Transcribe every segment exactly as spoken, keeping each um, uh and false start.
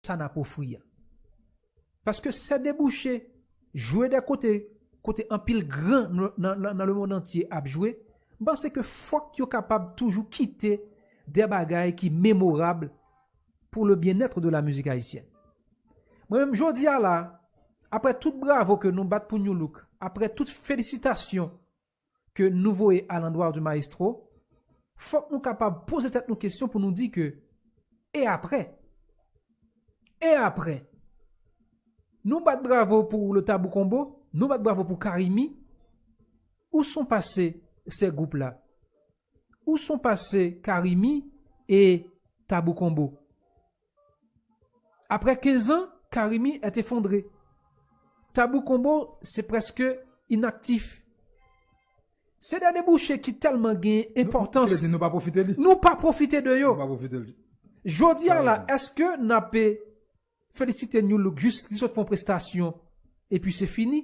sa n ap ofri a. Paske sè debouche, jwe dè kote, kote anpil gran nan, nan, nan, nan lemonn antye ap jwe, m panse ke fòk yo kapab toujou kite dè bagay ki memorab pour le bien-être de la musique haïtienne. Mwen menm, jodi a la, apre tout bravo ke nou bat pou New Look, apre tout felisitasyon ke nou voye à l'endroit du maestro, fòk nou kapab poze tèt nou kesyon pou nou di ke, e apre? E apre? Nou bat bravo pou le Tabou Combo, nou bat bravo pou Carimi. Où sont passés ces groupes-là? Où sont passés Carimi et Tabou Combo? Après quinze ans, Carimi est effondré. Tabou Combo, c'est presque inactif. Se de debouche ki tèlman gen enpòtans. Nou pa pwofite li. Nou pa pwofite de yo. Nou pa pwofite li. Jodi a la, èske n ap felisite New Look jis li sot fè yon prestasyon epi se fini?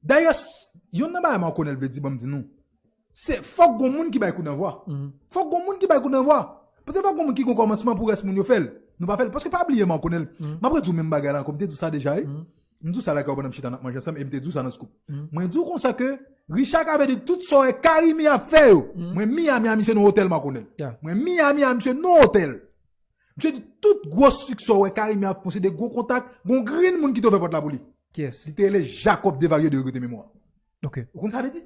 Dayè, s- youn nan bagay Marconel vle di, ban m di nou, se fòk gon moun ki bay kou nan vwa. Fòk gon moun ki bay kou nan vwa. Paske fòk gon moun ki gon kòmansman pou rès moun yo fè l. Nou pa fè l. Paske pa bliye Marconel. M ap redi w menm bagay la ankò, m te di w sa deja, wi. M di w sa lakay ou pandan m chita n ap manje ansanm e m te di w sa nan Scoop. Mwen di w konsa ke Richard Cavé di tout sa w wè Carimi ap fè yo. Mwen Miami a misye nan otèl Marconel. Mwen Miami a misye nan otèl. Misye di tout gwo siksè w wè Carimi ap fè se de gwo kontak, gon grenn moun ki te ouvè pòt la pou li. Kiyès? Li te rele Jacob Desvarieux de regrete memwa. Ok. Ou konn sa vle di?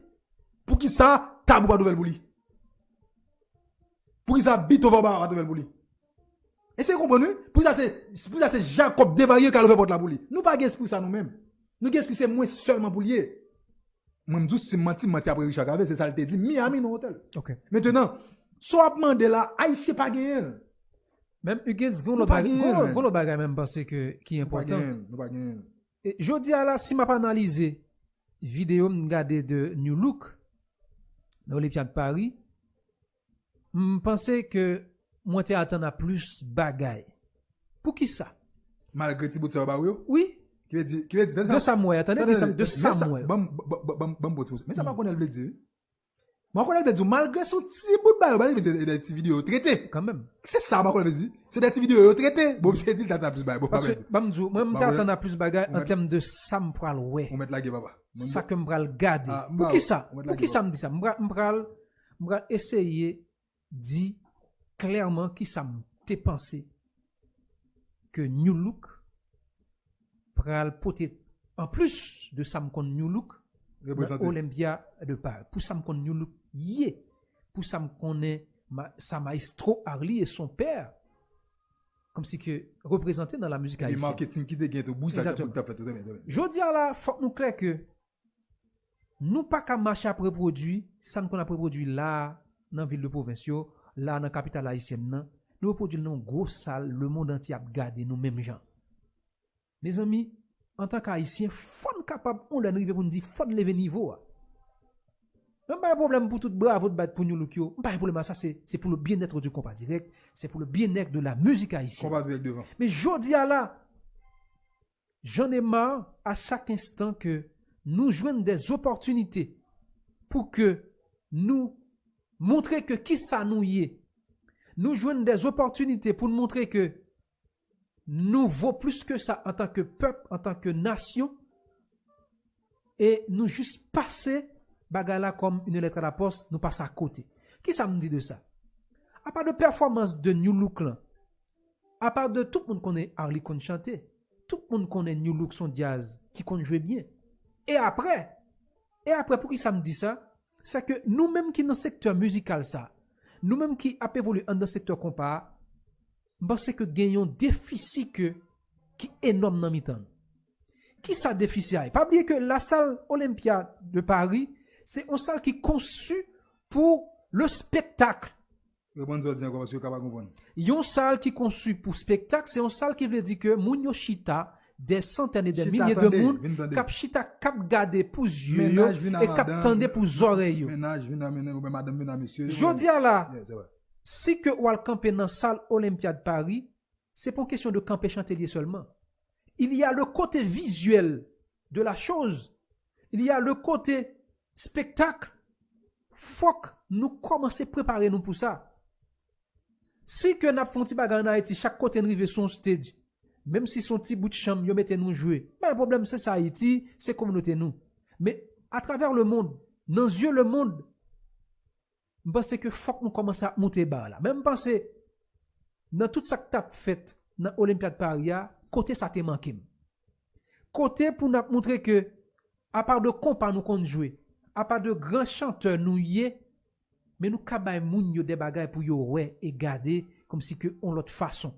Poukisa Tabou pa t ouvè l pou li? Poukisa Beethoven pa t ouvè l pou li? Eseye konprann, wi. Poukisa se, poukisa se Jacob Desvarieux k al ouvè pòt la pou li? Nou pa gen espri sa nou menm. Nou gen espri se mwen sèlman pou l ye. Mwen m di w si m manti, m manti apre Richard Cavé, se sa l te di Miami nan otèl. Ok. Mentenan, sa w ap mande la, Ayisyen pa genyen l. Menm Huguens, gon lòt bagay, gon lòt, gon lòt bagay menm m panse ke ki enpòtan. Nou pa genyen l, nou pa genyen l. E jodi a la, si m ap analize videyo m gade de New Look nan Olympiade Paris, m panse ke mwen te atann a plis bagay. Poukisa? Malgre ti bout sa yo ba w yo? Wi. Ki vle di, ki vle di, de sa m wè, tande, de sa, de sa m wè. Ban m, ban m, ban m, ban m bon ti bout. Men sa Marconel vle di, wi. Marconel vle di, malgre se yon ti bout ba yo ba li, men se de ti videyo yo trete. Kanmenm. Se sa Marconel vle di. Se de ti videyo yo trete. Bon, misye di l t atann a plis bagay. Bon, paske, ban m di w, mwen, m t atann a plis bagay an tèm de sa m pral wè. Ou mèt lage, papa. Sa ke m pral gade. Poukisa? Poukisa m di sa? M pral, m pral, m pral eseye di klèman kisa m te panse ke New Look pral pote anplis de sa m konn New Look nan Olympia de Paris. Pou sa m konn New Look ye, pou sa m konnen ma- sa maestro Arly et son père, kòmsi ke reprezante nan la mizik ayisyèn. Epi marketing ki te gen tou, bouch sa k t ap fèt tou, trè byen, trè byen. Jodi a la, fòk nou klè ke nou pa ka mache ap repwodui sa n konn ap repwodui la a, nan vil de pwovens yo, la a, nan kapital ayisyèn nan. Nou repwodui l nan yon gwo sal, lemonn antye ap gade nou menm jan. Mezanmi, antanke Ayisyen, fò n kapab, yon lè n rive pou n di, fò n leve nivo a. Mwen pa gen pwoblèm pou tout bravo n bat pou New Look yo. M pa gen pwoblèm a sa, se, se pour le bien-être du compas direct, c'est pour le bien-être de la musique haïtienne. Konpa dirèk devan. Men jodi a la, j'en ai marre à chaque instant que nou jwenn des opportunités pou ke nou montre ke kisa nou ye. Nou jwenn des opportunités pou n montre ke nou vo plis ke sa antanke pèp, antanke nasyon. E nou jis pase bagay la kòm une lettre à la poste, nou pase akote. Kisa m di de sa? Apa de pèfòmans de New Look lan, apa de tout moun konnen Arly konn chante, tout moun konnen New Look se yon djaz ki konn jwe byen. E apre, e apre, poukisa m di sa? Se ke nou menm ki nan sektè mizikal sa, nou menm ki ap evolye anndan sektè konpa a, m panse ke gen yon defisi ke, ki enòm nan mitan nou. Kisa defisi a ye? Pa bliye ke lasal Olympia de Paris, se yon sal ki konsi pou le spektak. Reponn sa w di ankò, paske yo ka pa konprann. Yon sal ki konsi pou spektak, se yon sal ki vle di ke moun yo chita, des centaines et des milliers de moun k ap chita, k ap gade pou zye yo e k ap tande pou zòrèy yo. Mennaj vin a madanm, ou menm madanm vin a mesye yo. Jodi a la, si ke w al kanpe nan sal Olympia de Paris, se pa yon kesyon de kanpe chante l ye sèlman. Il y a le côté visuel de la chose. Il y a le côté spectacle. Fòk nou kòmanse prepare nou pou sa. Si ke n ap fè yon ti bagay ann Ayiti, chak kote n rive se yon stage. Menm si se yon ti bout chanm yo mete nou jwe, pa gen pwoblèm, se sa Ayiti, se kominote nou. Men atravè lemonn, nan zye lemonn, m panse ke fòk nou kòmanse ap moute ba la. Men m panse, nan tout sa k t ap fèt nan Olenpyad Pari a, kote sa te manke m. Kote pou n ap montre ke, apa de konpa nou konn jwe, apa de gran chantè nou ye, men nou ka bay moun yo de bagay pou yo wè e gade kòmsi ke yon lòt fason.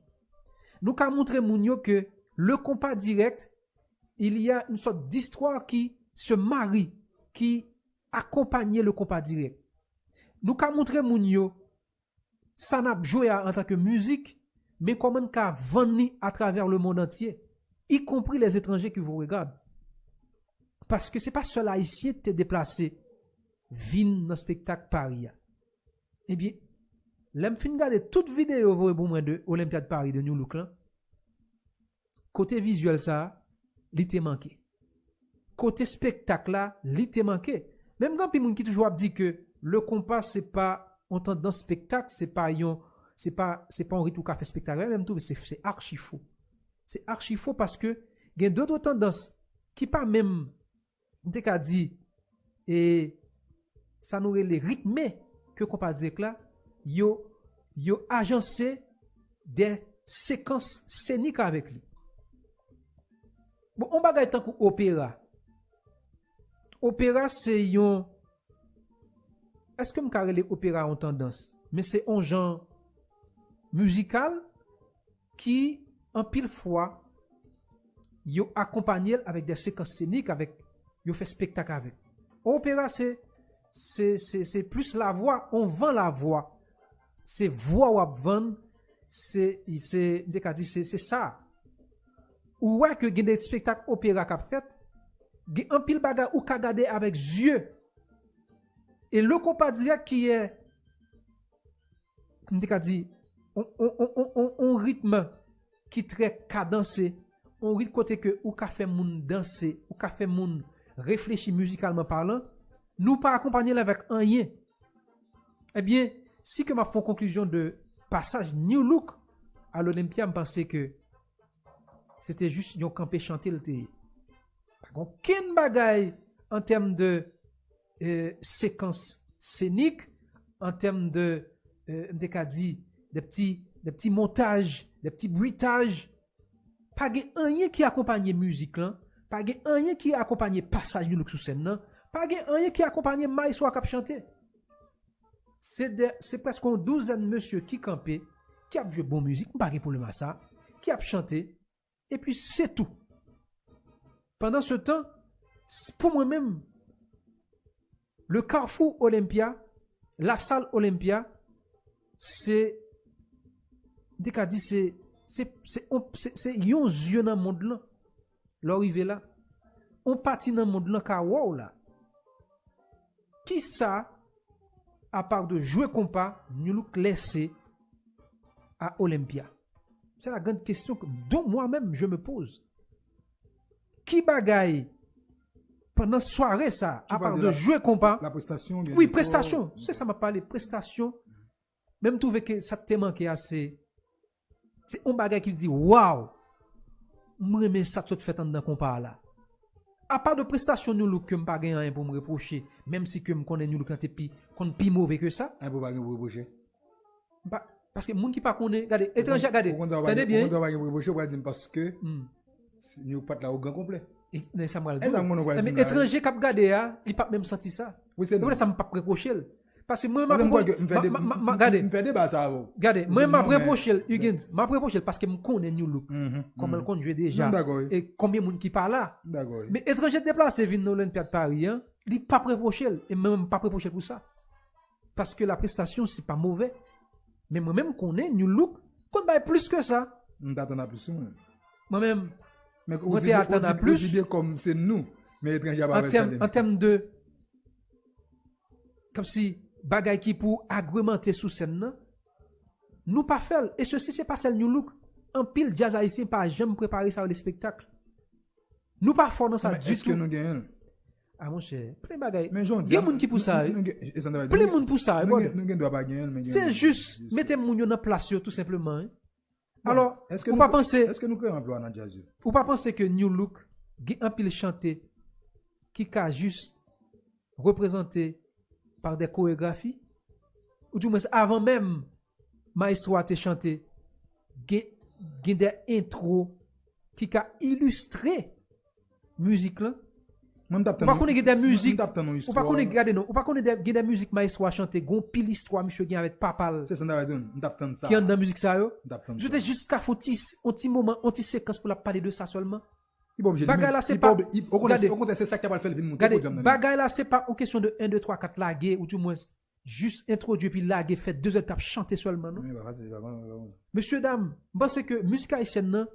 Nou ka montre moun yo ke le konpa dirèk, il y a une sorte d'histoire qui se marie, qui accompagne le konpa dirèk. Nou ka montre moun yo sa n ap jwe a antanke mizik, men kòman n ka vann li atravè lemonn antye, y compris les étrangers qui vous regardent. Paske se pa sèl Ayisyen te deplase vin nan spektak Pari a. Ebyen, lè m fin gade tout videyo yo voye pou mwen de Olenpyad Pari de New Look lan, kote vizyèl sa a, li te manke. Kote spektak la, li te manke. Menm gen anpil moun ki toujou ap di ke le konpa se pa yon tandans spektak, se pa yon, se pa, se pa yon rit ou ka fè spektak avè, men m twouve se, se achi fo. Se achi fo paske gen dòt tandans ki pa menm, m te ka di, e sa nou rele ritme ke konpa dirèk la, yo, yo ajanse de sekans senik avèk li. Bon, yon bagay tankou opera. Opera se yon, èske m ka rele opera yon tandans? Men se yon jan mizikal ki, anpil fwa, yo akonpanye l avèk de sekans senik, avèk, yo fè spektak avèk. Opera se, se, se, se plis lavwa, on van lavwa. Se vwa w ap vann, se, se, m te ka di, se, se sa. Ou wè ke gen de spektak opera k ap fèt, gen anpil bagay ou ka gade avèk zye. E le konpa dirèk ki e, m te ka di, on, on, on, on, on, on ritm ki trè kadanse, on ritm kote ke ou ka fè moun danse, ou ka fè moun reflechi mizikalman palan, nou pa akonpanye l avèk anyen. Ebyen, si ke m ap fè yon konklizyon de pasaj New Look a l'Olympia, m panse ke se te jis yon kanpe chante l te ye. Pa gen okenn bagay an tèm de, eh, sekans senik, an tèm de, eh, m te ka di, de ti, de ti montaj, de ti britaj. Pa gen anyen ki akonpanye mizik lan, pa gen anyen ki akonpanye pasaj New Look sou sèn nan, pa gen anyen ki akonpanye maestro a k ap chante. Se de, se prèske yon douzèn mesye ki kanpe, ki ap jwe bon mizik, m pa gen pwoblèm a sa, ki ap chante, epi se tou. Pandan se tan, s-, pou mwen menm, le Carrefour Olympia, la salle Olympia, se, m te ka di se, se, se, on, se, se yon zye nan mond lan. Lè w rive la, on pati nan mond lan ka wè w la. Kisa, apa de jwe konpa, New Look lèse a Olympia? C'est la grande question que, dont moi-même je me pose. Ki bagay, pandan sware sa, apa de jwe konpa? La prestasyon, wi, prestasyon, se sa m ap pale, prestasyon. Men m twouve ke sa k te manke a, se, se yon bagay ki di, waw, m renmen sa k sot fèt anndan konpa a la. Apa de prestasyon New Look ke m pa gen anyen pou m repwoche, menm si ke m konnen New Look lan te pi, konn pi move ke sa. Anyen pou pa gen pou repwoche. M pa, paske moun ki pa konnen, gade, etranje, gade, tande byen. Ou konn sa w pa gen pou repwoche, ou pral di m paske New Look pa t la o gran konplè. E, men sa m pral di w. Men etranje k ap gade a, li p ap menm santi sa. Wi, se nou. Se pou sa m p ap repwoche l. Paske mwen menm, m ap, gade, m fè deba sa avè w. Gade, mwen menm m ap repwoche l, Huguens, m ap repwoche l paske m konnen New Look, kòman l konn jwe deja, e konbyen moun ki pa la. Men etranje deplase vin nan Olympia de Paris an, li p ap repwoche l, e mwen menm m p ap repwoche l pou sa. Paske la prestasyon, se pa move. Men mwen menm, m konnen New Look konn bay plis ke sa. M t atann a plis, mwen. Mwen menm, mwen te atann a plis. Ou di byen kòm se nou, men etranje a pa fè sa de menm. An tèm de, kòmsi, bagay ki pou agremente sou sèn nan, nou pa fè l. E sesi, se pa sèl New Look. Anpil djaz ayisyen pa janm prepare sa yo, le spektak. Nou pa fò nan sa ditou. Èske nou genyen l? A, monchè, plen bagay. Men jan w di a, gen moun ki pou sa, wi. Plen moun pou sa, wi, brother. Nou gen dwa pa genyen l, men gen moun ki pou sa. Se jis mete moun yo nan plas yo, tou senpleman, wi. Alò, ou pa panse, èske nou kreye anplwa nan djaz yo? Ou pa panse ke New Look gen anpil chante ki ka jis reprezante pa de koregrafi? Ou di mwens avan menm maestro a te chante, gen, gen de entwo ki ka ilistre mizik lan. Ou pa konnen gen de mizik, ou pa konnen, gade non, ou pa konnen gen de mizik maestro a chante, gon pil istwa misye gen avèk papa l. Se sa m ta di, m t ap tann sa. Ki anndan mizik sa yo? M t ap tann sa. Misye te jis ka fè on ti, on ti moman, on ti sekans pou l ap pale de sa sèlman. Li pa oblije li menm. Bagay la se pa, ou konnen, okontrè se sa k ta pral fè l vin monte podyòm nan. Gade, bagay la se pa on kesyon de en, de, twa, kat lage, ou di mwens jis entwodui epi lage, fè de zè t ap chante sèlman non. Mesye dam, m panse ke mizik ayisyèn nan,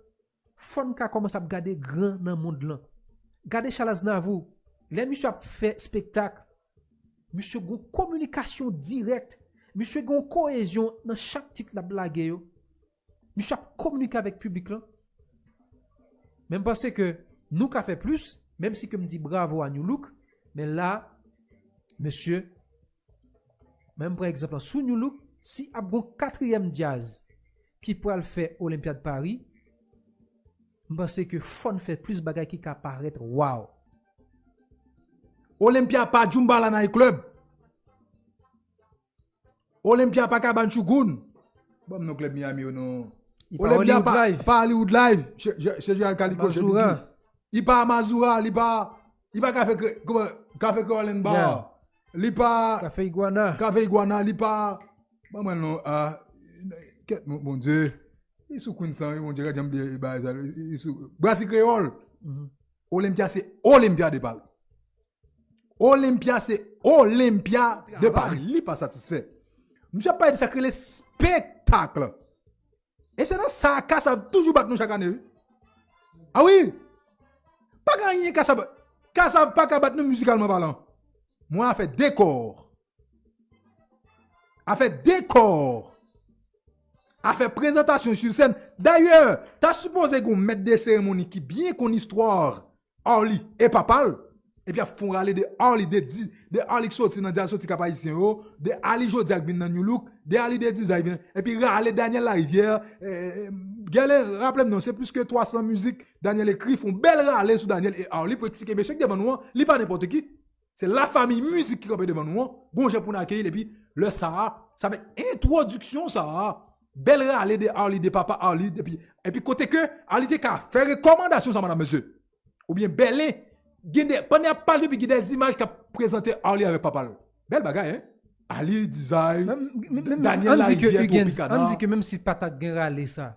fò n ka kòmanse ap gade gran nan mond lan. Gade Charles Aznavour, lè misye ap fè spektak, misye gon kominikasyon dirèk, misye gon koyezyon nan chak tit l ap lage yo. Misye ap kominike avèk piblik lan. Men m panse ke nou ka fè plis, menm si ke m di bravo a New Look, men la, mesye, men m pran egzanp lan sou New Look, si ap gon katriyèm djaz ki pral fè Olimpiad Paris, m panse ke fò n fè plis bagay ki ka parèt waw. Olympia pa Djoumbala Night Club. Olympia pa Kaban Chugun. Ban m non klèb Miami yo non. Olympia pa Hollywood Live. Pa Hollywood Live. Se Gerald Calico, se Biggie. Li pa Mazura, li pa, li pa Cafe Kre-, kòman, Cafe Creole and Bar. Li pa Cafe Iguana. Cafe Iguana, li pa, ban mwen non, ah, kèt, mon, Bondye. Li sou Queens lan, wi, Bondye, gad jan m bliye bagay sa, li sou Brasi Kreyòl. Olympia se Olympia de Paris. Olympia se Olympia de Paris. Li pa satisfè. Misye ap pale de sa k rele spektak. E se nan sa Kassav toujou bat nou chak ane, wi. A wi! Pa gen anyen Kassav, Kassav pa ka bat nou mizikalman palan. Mwen afè dekò. Afè dekò. Afè prezantasyon sou sèn. Dayè, ta sipoze gen yon mèt de seremoni ki byen konn istwa Arly e papa l, epi ap fè yon rale de Arly, de di, de Arly k soti nan djaz, soti Kap Ayisyen yo, de Arly jodi a k vin nan New Look, de Arly de dizay vin, epi rale Daniel Larivière, eh, eh, eh, Gèlen, raple m non, se plis ke twa san mizik Daniel ekri, fè yon bèl rale sou Daniel e Arly pou eksplike mesye k devan nou an, li pa nenpòt ki. Se lafanmi mizik ki kanpe devan nou an, gon jan pou n akeyi l, epi lè sa a, sa fè entwodiksyon sa a, bèl rale de Arly, de papa Arly, epi, epi kote ke Arly te ka fè rekòmandasyon sa, madam, mesye. Oubyen Bèlen, gen de, pandan y ap pale depi gen de zimaj k ap prezante Arly avèk papa l. Bèl bagay, en? Arly, Dizay, Daniel Larivière, Tropicana. Ann di ke menm si pa ta gen rale sa.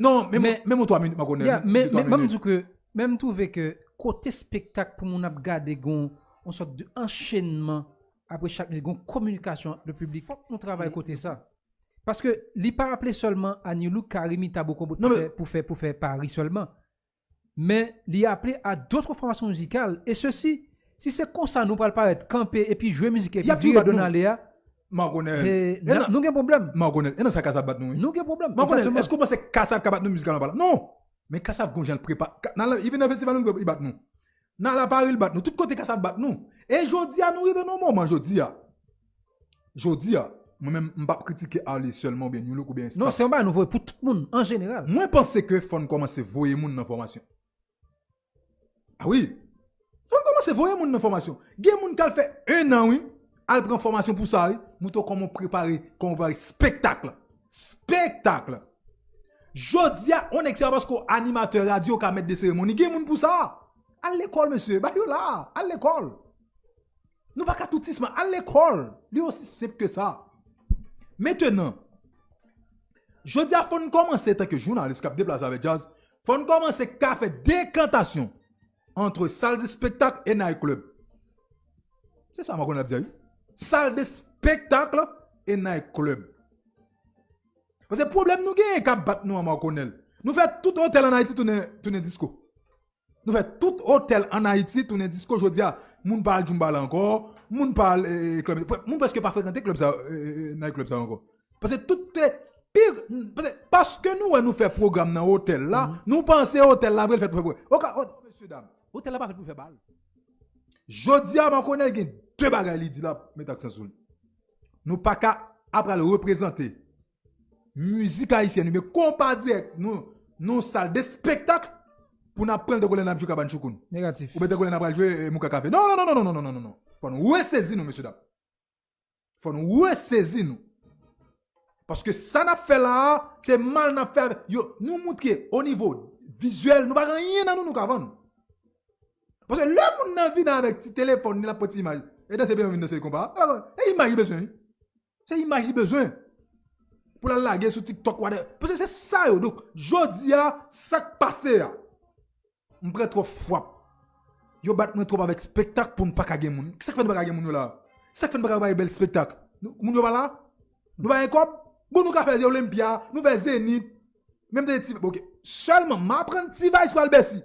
Non, men, men, men yon twa minit, m a konnen. Yeah, men, men, men m di ke, men m twouve ke kote spektak pou moun ap gade gon yon sòt de anchenman apre chak mizik, gon kominikasyon ant le piblik. Fòk nou travay kote sa. Paske li pa aple sèlman a New Look, Carimi, Tabac Combo pou fè, pou fè, pou fè Paris sèlman. Men li aple a d'autres formations musicales. E sesi, si se konsa nou pral parèt kanpe epi jwe mizik epi vire do n ale a, Makonèl. Nou gen pwoblèm. Makonèl. E nan sa Kassav bat nou, wi. Nou gen pwoblèm. Makonèl, èske w panse Kassav ka bat nou mizikalman palan? Non. Men Kassav gon jan l prepa-, ka-, nan la, li vin nan festival nou, li bat nou. Nan la Paris, li bat nou. Tout kote Kassav bat nou. E jodi a, nou rive nan yon moman, jodi a. Jodi a, mwen menm, m p ap kritike Arly sèlman oubyen New Look oubyen staff. Non, se yon bagay nou voye pou tout moun, an jeneral. Mwen panse ke fò n kòmanse voye moun nan fòmasyon. A wi. Fò n kòmanse voye moun nan fòmasyon. Gen moun k al fè en an, wi, al pran fòmasyon pou sa, wi. Moutre w kòman w prepare, kòman w prepare spektak la. Spektak la. Jodi a, on nèg se pa paske w animatè radyo w ka mèt de seremoni. Gen moun pou sa. Al lekòl, mesye. Ba yo la. Al lekòl. Nou pa ka toutisman. Al lekòl. Li osi senp ke sa. Mentenan, jodi a, fò n kòmanse, antanke jounalis k ap deplase avèk djaz, fò n kòmanse ka fè dekantasyon ant sal de spektak e night club. Se sa Makonèl ap di a, wi. Sal de spektak e night club. Paske pwoblèm nou genyen k ap bat nou an Makonèl. Nou fè tout otèl ann Ayiti tounen, tounen disko. Nou fè tout otèl ann Ayiti tounen disko jodi a. Moun pa al Djoumbala ankò, moun pa al, eh, eh, klèb, moun prèske pa frekante klèb sa, eh, eh, eh, night club sa ankò. Paske tout, eh, pi, paske, paske nou wè nou fè pwogram nan otèl la, nou panse otèl la vre l fèt pou fè pwogram. Oka, o, mesye dam, otèl la pa fèt pou fè bal. Jodi a, Makonèl gen de bagay li di la, met aksan sou li. Nou pa ka ap al reprezante mizik ayisyèn oubyen konpa dirèk nou, nou sal de spektak pou n ap pran l tankou lè n ap jwe kabann choukoun. Negatif. Oubyen tankou lè n ap pral jwe eh, mouka kafe. Non, non, non, non, non, non, non, non, non. Fò n resezi nou, mesye dam. Fò n resezi nou. Paske sa n ap fè la a, se mal n ap fè avèk yo. Nou moutre o nivo vizyèl, nou pa gen anyen nan nou nou ka vann. Paske lè moun nan vin avèk ti telefòn li l ap pran ti imaj. E danse byen vin danse konpa. E imaj li bezwen. Se imaj li bezwen. Pou l al lage sou TikTok wade. Paske se sa yo. Donk, jodi a, sa k pase a. M pran twòp fwap. Yo bat mwen twòp avèk spektak pou n pa ka gen moun. Kisa k fè n pa ka gen moun yo la? Sa k fè n pa ka bay bèl spektak? Nou- Moun yo pa la? Nou pa gen kòb? Bon, nou ka fè Olympia, nou fè Zenith. Menm de ti, ok. Sèlman, m aprann T-Vice pral Bèsi.